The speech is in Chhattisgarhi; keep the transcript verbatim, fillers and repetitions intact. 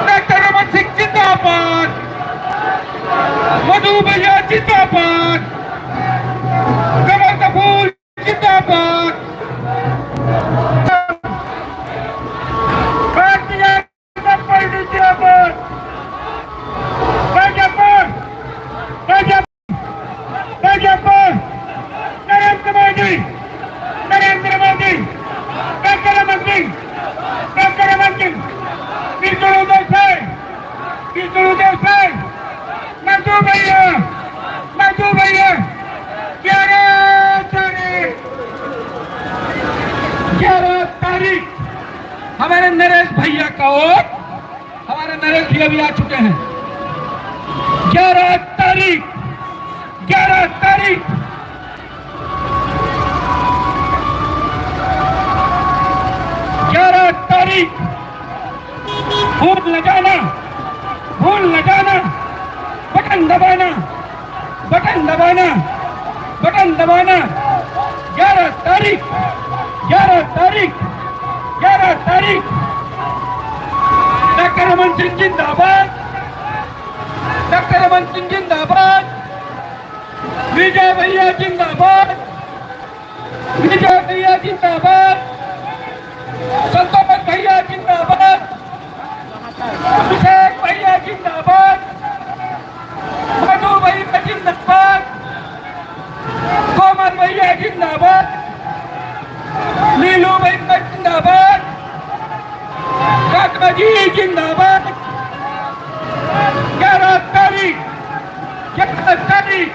डॉक्टर रमन सिंह जिंदाबाद, मधु भैया जिंदाबाद, कमल का फूल जिंदाबाद, भारतीय जनता पार्टी जिंदाबाद, भाजपा, भाजपा, भाजपा, नरेंद्र मोदी, नरेंद्र मोदी, डॉक्टर रमन सिंह, डॉक्टर रमन सिंह, विष्णु देसाई, विष्णु देसाई, मधु भैया, मधु भैया, ग्यारह तारीख, ग्यारह तारीख हमारे नरेश भैया का वोट, हमारे नरेश भैया भी आ चुके हैं। ग्यारह तारीख, ग्यारह तारीख, ग्यारह तारीख, भूल न जाना, भूल न जाना, बटन दबाना, बटन दबाना, बटन दबाना। ग्यारह तारीख, ग्यारह तारीख, ग्यारह तारीख, डॉक्टर रमन सिंह जिंदाबाद, डॉक्टर रमन सिंह जिंदाबाद, विजय भैया जिंदाबाद, विजय भैया जिंदाबाद, संतोष भैया जिंदाबाद, अभिषेक भैया जिंदाबाद, मधु भैया जिंदाबाद, कोमल भैया जिंदाबाद, लीलू भैया जिंदाबाद, काका जी जिंदाबाद। ग्यारह तारीख, ग्यारह तारीख,